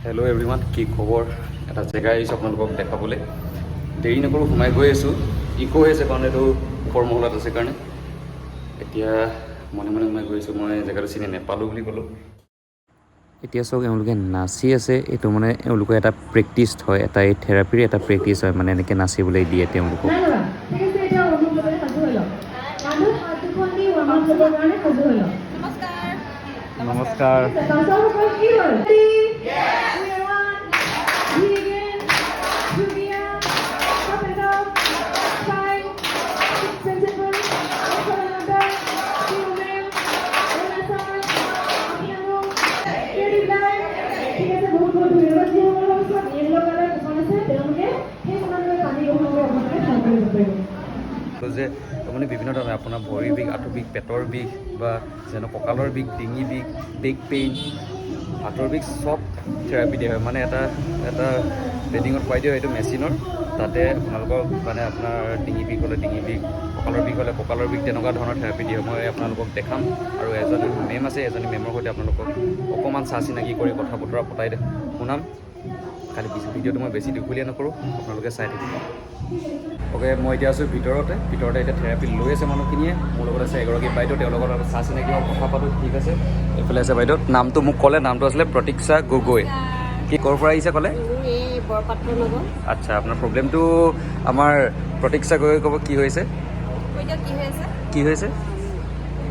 Hello' everyone, কি খবৰ? এটা জেগা আহিছোঁ আপোনালোকক দেখাবলৈ। দেৰি নকৰোঁ, সোমাই গৈ আছোঁ। ইক' হৈ আছে, কাৰণ এইটো ওপৰ মহলাত আছে কাৰণে। এতিয়া মনে মনে সোমাই গৈ আছোঁ। মই জেগাটো চিনি নেপালোঁ বুলি ক'লোঁ। এতিয়া চাওক, এওঁলোকে নাচি আছে। এইটো মানে এওঁলোকৰ এটা প্ৰেক্টিচ হয়, এটা এই থেৰাপিৰ এটা প্ৰেক্টিচ হয়, মানে এনেকৈ নাচিবলৈ দিয়ে তেওঁলোকক। নাই ল'ৰা, ঠিক আছে। এতিয়া ৱাৰ্ম আপ ল'বলৈ সাজু হৈ লওক। কান্ধত হাত দুখন দি ৱাৰ্ম আপ ল'বৰ কাৰণে সাজু হৈ লওক। নমস্কাৰ। ঠিক আছে, পাছৰসকল কি হ'ল? Three, we are one, V again, two gear, up and down, five, six principle, seven under, three women, one aside, আপোনালোক, creative line। ঠিক আছে, বহুত বহুত ধন্যবাদ। যিসকলৰ ওচৰত য়েল্ল' কালাৰ কুপন আছে, তেওঁলোকে সেই ক্ৰমান্বয়ে পানী গ্ৰহণ কৰি আপোনালোকে ভাল কৰিব পাৰিব। যে মানে বিভিন্ন ধৰণৰ আপোনাৰ ভৰিৰ বিষ, আঁঠু বিষ, পেটৰ বিষ বা যেনে কঁকালৰ বিষ, ডিঙি বিষ, বেক পেইন, হাতৰ বিষ, চব থেৰাপি দিয়া হয়। মানে এটা এটা বেডিঙত খুৱাই দিয়া হয়, এইটো মেচিনৰ। তাতে আপোনালোকক মানে আপোনাৰ ডিঙি বিষ হ'লে ডিঙি বিষ, কঁকালৰ বিষ হ'লে কঁকালৰ বিষ, তেনেকুৱা ধৰণৰ থেৰাপি দিয়া হয়। মই আপোনালোকক দেখাম আৰু এজনী মেম আছে, এজনী মেমৰ সৈতে আপোনালোকক অকণমান চা চিনাকি কৰি কথা বতৰা পতাই শুনাম। খালি ভিডিঅ'টো মই বেছি দীঘলীয়া নকৰোঁ, আপোনালোকে চাই থাকিব। অ'কে, মই এতিয়া আছোঁ ভিতৰতে। ভিতৰতে এতিয়া থেৰাপি লৈ আছে মানুহখিনিয়ে। মোৰ লগত আছে এগৰাকী বাইদেউ, তেওঁৰ লগত অলপ চা চিনাকি হওঁ, কথা পাতোঁ। ঠিক আছে, এইফালে আছে বাইদেউ। নামটো মোক ক'লে, নামটো আছিলে প্ৰতীক্ষা গগৈ। কি ক'ৰ পৰা আহিছে ক'লে? মোৰ এই বৰপাত্ৰ নগৰ। আচ্ছা, আপোনাৰ প্ৰব্লেমটো আমাৰ প্ৰতীক্ষা গগৈ ক'ব, কি হৈছে। এতিয়া কি হৈ আছে? কি হৈছে?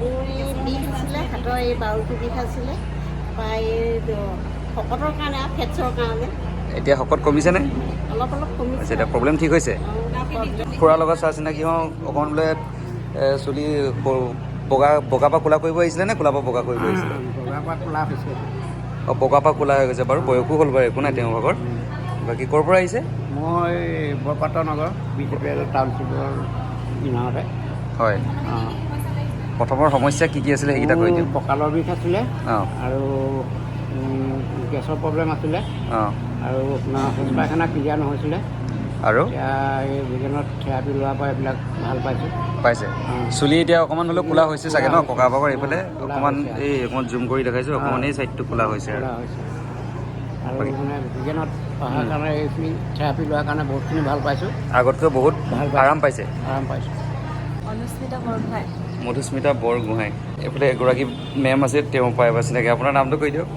মোৰ এই বিষ আছিলে, হাতৰ এই বাউলটো বিষ আছিলে বা এই শকতৰ কাৰণে আৰু ফেটছৰ কাৰণে। এতিয়া শকত কমিছেনে? অলপ অলপ কমিছে। আচ্ছা, এতিয়া প্ৰব্লেম ঠিক হৈছে? অঁ। খুৰাৰ লগত চা চিনাকি হওঁ অকণমান। বোলে চুলি বগা, বগা পৰা ক'লা কৰিব আহিছিলে নে ক'লা পৰা বগা কৰিব আহিছিলে? বগাৰ পৰা ক'লা হৈছে। অঁ, বগা পৰা ক'লা হৈ গৈছে। বাৰু, বয়সো হ'ল বাৰু, একো নাই তেওঁৰ ভাগৰ। বাকী ক'ৰ পৰা আহিছে? মই বৰপাত্ৰ নগৰ, বিজেপি টাউনশ্বিপৰ কিনাৰতে। হয়। অঁ। প্ৰথমৰ সমস্যা কি কি আছিলে, সেইকেইটা কৈ মোৰ দিয়ক। কঁকালৰ বিষ আছিলে আৰু গেছৰ প্ৰব্লেম আছিলে আৰু আপোনাৰ শৌচ পায়খানা ক্লিয়াৰ নহৈছিলে। আৰু? এতিয়া এই ভিগেনত থেৰাপি লোৱাৰ পৰা এইবিলাক ভাল পাইছোঁ। পাইছে? অঁ। চুলি এতিয়া অকণমান হ'লেও ক'লা হৈছে চাগে ন? ককা ভাগৰ এইফালে ক'লা অকণমান হৈছে। এই অকণমান জুম কৰি দেখাইছোঁ, অকণমান এই চাইডটো ক'লা হৈছে আৰু। ক'লা হৈছে আৰু বাকী- মানে ভিগেনত অহাৰ কাৰণে, এইখিনি থেৰাপি লোৱাৰ কাৰণে বহুতখিনি ভাল পাইছোঁ। আগতকৈ বহুত ভাল পাইছোঁ। আৰাম পাইছে? আৰাম পাইছোঁ। অনুস্মিতা বৰগোহাঁই। মধুস্মিতা বৰগোহাঁই। এইফালে এগৰাকী মেম আছে, তেওঁ পাই বা চিনাকি। আপোনাৰ নামটো কৈ দিয়ক।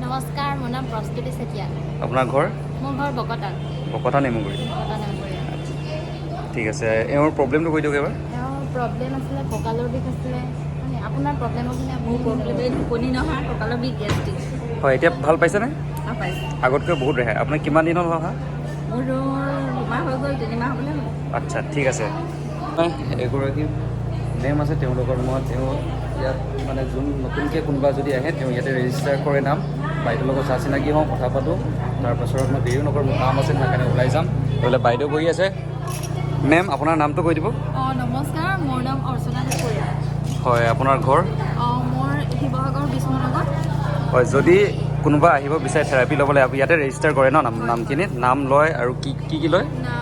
নমস্কাৰ, মোৰ নাম প্ৰস্তুতি চেতিয়া। আপোনাৰ ঘৰ? মোৰ ঘৰ বকতাত। বকতা নেমুগুৰি। বকতা নেমুগুৰি। ঠিক আছে, এওঁৰ প্ৰব্লেমটো কৈ দিয়ক এবাৰ। তেওঁৰ প্ৰব্লেম আছিলে, কঁকালৰ বিষ আছিলে। মানে আপোনাৰ প্ৰব্লেমৰখিনি আপুনি। মোৰ প্ৰব্লেম এই টোপনি নহা, কঁকালৰ বিষ, গেষ্ট্ৰিক। হয়, এতিয়া ভাল পাইছেনে? পাইছোঁ। আগতকৈ বহুত ৰেহাই। আপোনাৰ কিমান দিন হ'ল অহা? মোৰ 2 মাহ হৈ গ'ল, 3 মাহ হ'বলৈ হ'ল। আচ্ছা, ঠিক আছে। এগৰাকী মেম আছে, তেওঁলোকৰ মই তেওঁ ইয়াত মানে যোন নতুনকৈ কোনোবা যদি আহে, তেওঁ ইয়াতে ৰেজিষ্টাৰ কৰে নাম। বাইদেউৰ লগত চা চিনাকি হওঁ, কথা পাতোঁ। তাৰপাছত মই দেৰিও নকৰোঁ, মোৰ কাম আছে, মই সেইকাৰণে ওলাই যাম। এইফালে বাইদেউ বহি আছে। মেম, আপোনাৰ নামটো কৈ দিব। অঁ, নমস্কাৰ, মোৰ নাম অৰ্চনা ঠাকুৰীয়া। হয়, আপোনাৰ ঘৰ? অঁ, মোৰ শিৱসাগৰ বিষ্ণুনগৰ। হয়, যদি কোনোবা আহিব বিচাৰে থেৰাপি ল'বলৈ, ইয়াতে ৰেজিষ্টাৰ কৰে ন? নাম, নামখিনি, নাম লয় আৰু কি কি কি লয়? না,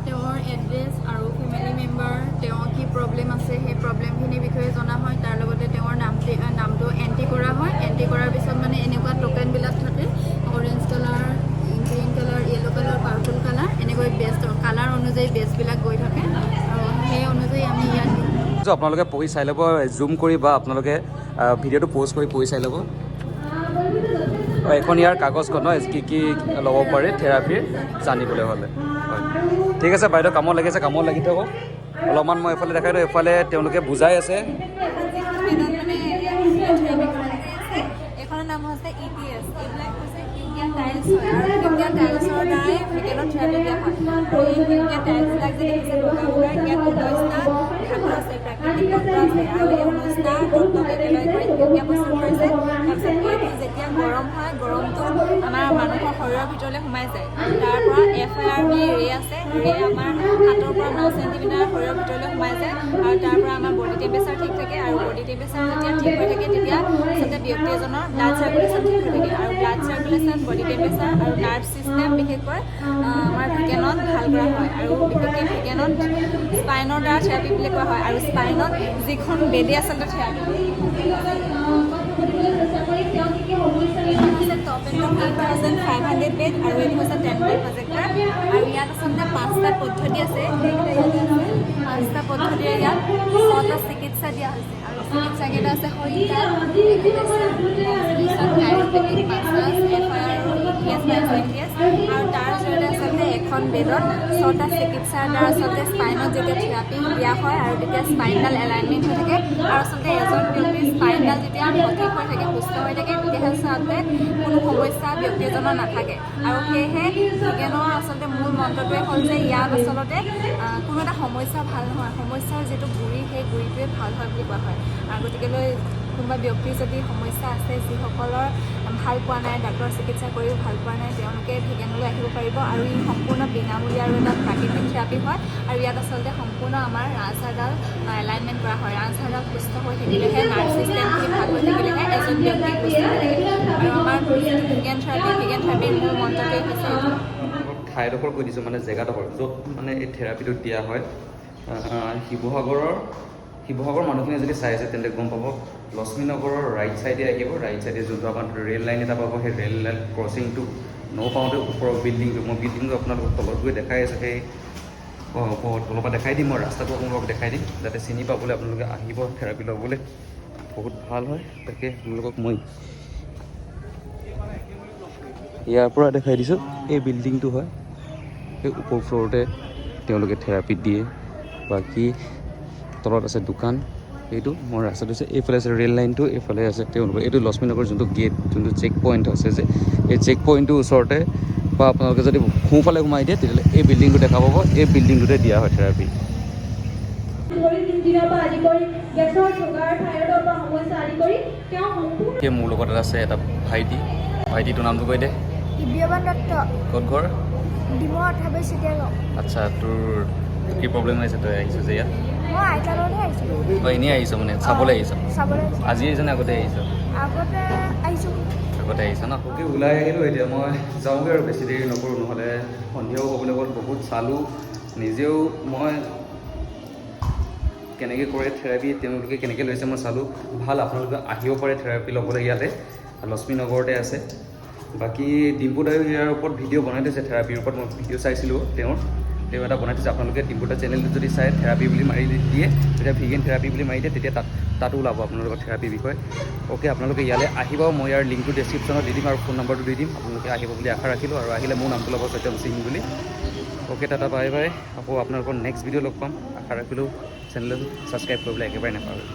তেওঁৰ এড্ৰেছ আৰু ফেমিলি মেম্বাৰ, তেওঁৰ কি প্ৰব্লেম আছে, সেই প্ৰব্লেমখিনিৰ বিষয়ে জনা হয়। তাৰ লগতে তেওঁৰ নামটো এণ্ট্ৰি কৰা হয়। এণ্ট্ৰি কৰাৰ পিছত মানে এনেকুৱা ট'কেনবিলাক থাকে, orange colour, green colour, yellow colour, purple colour, এনেকৈ বেষ্ট কালাৰ অনুযায়ী বেজবিলাক গৈ থাকে আৰু সেই অনুযায়ী আমি ইয়াত চ' আপোনালোকে পঢ়ি চাই ল'ব, জুম কৰি বা আপোনালোকে ভিডিঅ'টো প'জ কৰি পঢ়ি চাই ল'ব। এখন ইয়াৰ কাগজখন ন, কি কি ল'ব পাৰি থেৰাপিৰ জানিবলৈ হ'লে। হয়, ঠিক আছে। বাইদেউ কামত লাগিছে, কামত লাগি থাকক। অলপমান মই এইফালে দেখাই দিওঁ, এইফালে তেওঁলোকে বুজাই আছে। এইখনৰ নাম হৈছে ইটিএছ। এইবিলাক হৈছে ইণ্ডিয়ান টাইলছ হয় আৰু ইণ্ডিয়ান টাইলছৰ দ্বাৰাই ভিগেনত থেৰাপি দিয়া হয়। আৰু এই ইণ্ডিয়ান টাইলছবিলাক যে দেখিছে বগা বগা, ইয়াত 19টা ধাতু আছে, প্ৰাকৃতিক তত্ত্ব আছে আৰু এই 19টা তত্ত্বক একেলগে কৰি সেউজীয়া প্ৰস্তুত কৰিছে। তাৰপিছত এইটো যেতিয়া গৰম হয়, গৰমটো আমাৰ মানুহৰ শৰীৰৰ ভিতৰলৈ সোমাই যায়। তাৰ পৰা এফ I R B ৰে আছে, ৰে আমাৰ 7ৰ পৰা 9 চেণ্টিমিটাৰ শৰীৰৰ ভিতৰলৈ সোমাই যায় আৰু তাৰ পৰা আমাৰ বডি টেম্পাৰেচাৰ ঠিক থাকে। আৰু বডি টেম্পাৰেচাৰ যেতিয়া ঠিক হৈ থাকে, তেতিয়া আচলতে ব্যক্তি এজনৰ ব্লাড চাৰ্কুলেশ্যন ঠিক হৈ থাকে। আৰু ব্লাড চাৰ্কুলেশ্যন, বডি টেম্পাৰেচাৰ আৰু নাৰ্ভ ছিষ্টেম বিশেষকৈ আমাৰ ভিগেনত ভাল কৰা হয়। আৰু বিশেষকৈ ভিগেনত স্পাইনৰ দ্বাৰা থেৰাপি বুলি কোৱা হয় আৰু স্পাইনত যিখন বেডে আচলতে থেৰাপি চেষ্টা কৰিম, তেওঁ কি কি সমস্যা হৈছে, টপ এণ্ড 8500। বেড আৰু এইটো হৈছে টেম্পল প্ৰজেক্টৰ। আৰু ইয়াত আচলতে পাঁচটা পদ্ধতি আছে। সেইকেইটা ইয়াতে আছে। পাঁচটা পদ্ধতিৰে ইয়াত ছটা চিকিৎসা দিয়া হৈছে আৰু চিকিৎসাকেইটা আছে শয্যা, কাইৰ'প্ৰেক্টিক, মাছাজ, FI আৰু ETS বা SITS। আৰু তাৰ জৰিয়তে আচলতে এখন বেডত ছটা চিকিৎসাৰ দ্বাৰা আচলতে স্পাইনত যেতিয়া থেৰাপি দিয়া হয় আৰু তেতিয়া স্পাইনডাল এলাইনমেণ্ট হৈ থাকে। আৰু আচলতে এজন ব্যক্তিৰ স্পাইনডাল যেতিয়া সঠিক হৈ থাকে, সুস্থ হৈ থাকে, তেতিয়াহে আচলতে কোনো সমস্যা ব্যক্তি এজনৰ নাথাকে। আৰু সেয়েহে বিজ্ঞানৰ আচলতে মূল মন্ত্ৰটোৱে হ'ল যে ইয়াত আচলতে কোনো এটা সমস্যা ভাল নহয়, সমস্যাৰ যিটো গুৰি, সেই গুৰিটোৱে ভাল হয় বুলি কোৱা হয়। আৰু গতিকেলৈ কোনোবা ব্যক্তিৰ যদি সমস্যা আছে, যিসকলৰ ভাল পোৱা নাই, ডাক্তৰৰ চিকিৎসা কৰিও ভাল পোৱা নাই, তেওঁলোকে ভিগেনলৈ আহিব পাৰিব। আৰু ই সম্পূৰ্ণ বিনামূলীয়া আৰু এটা প্ৰাকৃতিক থেৰাপি হয়। আৰু ইয়াত আচলতে সম্পূৰ্ণ আমাৰ ৰাজহাড়ডাল এলাইনমেণ্ট কৰা হয়। ৰাজহাড়ডাল সুস্থ হৈ থাকিলেহে, নাৰ্ভ চিষ্টেমখিনি ভাল হৈ থাকিলেহে এজন ব্যক্তি সুস্থ হৈ থাকে। আৰু আমাৰ যিটো ভিগেন থেৰাপি, ভিগেন থেৰাপিৰ মূল মন্ত্ৰটোৱে হৈছে এইটো। ঠাইডোখৰ কৈ দিছোঁ, মানে জেগাডোখৰ য'ত মানে এই থেৰাপিটো দিয়া হয়। শিৱসাগৰ মানুহখিনিয়ে যদি চাই আছে, তেন্তে গম পাব, লক্ষ্মীনগৰৰ ৰাইট ছাইডে আহিব। ৰাইট ছাইডে যোনটো আপোনাৰ ৰেল লাইন এটা পাব, সেই ৰেল লাইন ক্ৰচিংটো নৌপাওঁতে ওপৰৰ বিল্ডিংটো, মই বিল্ডিংটো আপোনালোকক তলত গৈ দেখাই আছোঁ। সেই ওপৰত তলৰ পৰা দেখাই দিম মই, ৰাস্তাটো আপোনালোকক দেখাই দিম, যাতে চিনি পাবলৈ আপোনালোকে আহিব থেৰাপি ল'বলৈ বহুত ভাল হয়। তাকে আপোনালোকক মই ইয়াৰ পৰা দেখাই দিছোঁ। এই বিল্ডিংটো হয়, সেই ওপৰ ফ্ল'ৰতে তেওঁলোকে থেৰাপি দিয়ে। বাকী তলত আছে দোকান। এইটো মই ৰাস্তাটো আছে, এইফালে আছে ৰেল লাইনটো, এইফালে আছে তেওঁলোকৰ এইটো লক্ষ্মীনগৰ যোনটো গেট, যোনটো চেক পইণ্ট আছে যে, এই চেক পইণ্টটোৰ ওচৰতে বা আপোনালোকে যদি সোঁফালে সোমাই দিয়ে, তেতিয়াহ'লে এই বিল্ডিংটো দেখা পাব। এই বিল্ডিংটোতে দিয়া হয় থেৰাপি। ভৰি জিনজিনৰ পৰা আদি কৰি গেছৰ, চুগাৰ, থাইৰয়ডৰ পৰা সমস্যা আদি কৰি তেওঁ সম্পূৰ্ণ এতিয়া মোৰ লগত আছে এটা ভাইটি। ভাইটি, তোৰ নামটো কৈ দে। দিব্যবান দত্ত। ক'ত ঘৰ? ডিমৌ আঠাবাৰী চিটিয়াগাঁও। আচ্ছা, তোৰ কি প্ৰব্লেম হৈছে, তই আহিছ যে ইয়াত? মই আইতাৰ লগতহে আহিছিলোঁ। তই এনেই আহিছ, মানে চাবলৈ আহিছ? চাবলৈ আহিছোঁ। আজি আহিছ নে আগতে আহিছ? আগতে আহিছোঁ। আগতে আহিছ ন? অ'কে, ওলাই আহিলোঁ। এতিয়া মই যাওঁগৈ আৰু বেছি দেৰি নকৰোঁ, নহ'লে সন্ধিয়াও হ'বলৈ গ'ল। বহুত চালোঁ নিজেও মই, কেনেকৈ কৰে থেৰাপি, তেওঁলোকে কেনেকৈ লৈছে মই চালোঁ। ভাল, আপোনালোকে আহিব পাৰে থেৰাপি ল'বলৈ ইয়াতে, লক্ষ্মীনগৰতে আছে। বাকী ডিম্পু দায়ো ইয়াৰ ওপৰত ভিডিঅ' বনাই থৈছে। থেৰাপিৰ ওপৰত মই ভিডিঅ' চাইছিলোঁ তেওঁৰ, তেওঁ এটা বনাই থৈছে। আপোনালোকে ডিম্পু দা চেনেলটো যদি চাই, থেৰাপি বুলি মাৰি দিয়ে, তেতিয়া ভিগেন থেৰাপি বুলি মাৰি দিয়ে, তেতিয়া তাতো ওলাব আপোনালোকৰ থেৰাপিৰ বিষয়ে। অ'কে, আপোনালোকে ইয়ালৈ আহিব। মই ইয়াৰ লিংকটো ডেছক্ৰিপশ্যনত দি দিম আৰু ফোন নম্বৰটো দি দিম। আপোনালোকে আহিব বুলি আশা ৰাখিলোঁ আৰু আহিলে মোৰ নামটো ল'ব সত্যম সিং বুলি। Okay, Tata, bye bye. আকৌ আপোনালোকৰ নেক্সট ভিডিঅ' লগ পাম আশা ৰাখিলোঁ। চেনেলটো ছাবস্ক্ৰাইব কৰিবলৈ একেবাৰে নাপাহৰিব।